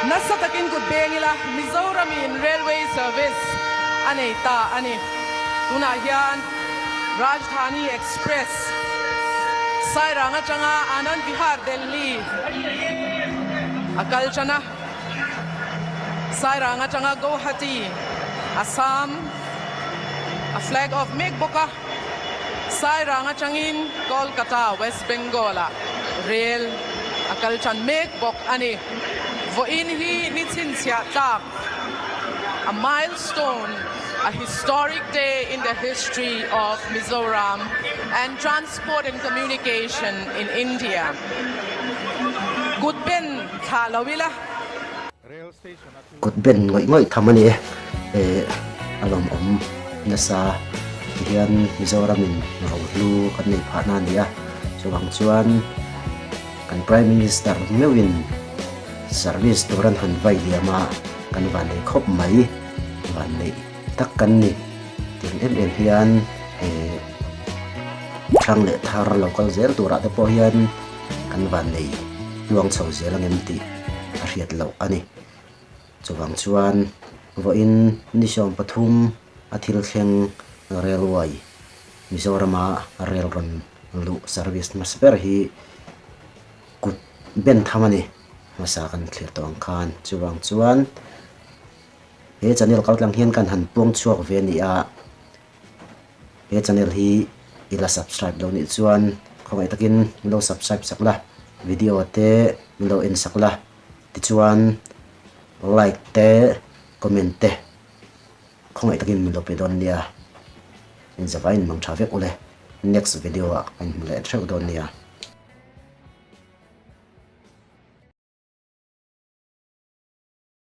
Nasa takin kut beng ila Mizoramin Railway Service a nei ta a ni. Tunah hian Rajdhani Express Sairang atanga Anand Vihar Delhi a kal tan a. Sairang atanga Guwahati Assam a flag off mek bawk a. Sairang atangin Kolkata, West Bengal-ah rel a kal tan mek bawk a ni. Vawiin hi ni chhinchhiah tlak, a milestone, a historic day in the history of Mizoram and transport and communication in India. Kut ben thlah lo ila. Kut ben ngawih ngawih tham a ni e, eh a lawmawm nasa tihian Mizoramin rohlu kan neih phahna a ni a, chuvang chuan kan Prime Minister meuhin service tur an han vai liam a, kan van nei khawp mai, van neih tak kan ni tiang em em hian eh hrang leh thar lo kal zel turah te pawh hian kan van nei tluang chho zel ang em tih a hriat loh a ni. Chuvang chuan vawiin ni 13 a thil thleng railway Mizorama rel rawn luh service hmasa ber hi kut ben tham a ni hmasa kan thlir tawh ang khan. Chuvang chuan he channel kaltlang hian kan han puang chhuak ve a ni a. He channel hi i la subscribe lo nih chuan khawngaih takin min lo subscribe sak la, video te min lo en sak la, tichuan like te comment te khawngaih takin min lo pe dawn nia. Inzavain mang tha vek ule, next video ah ka inhmu leh theuh dawn nia.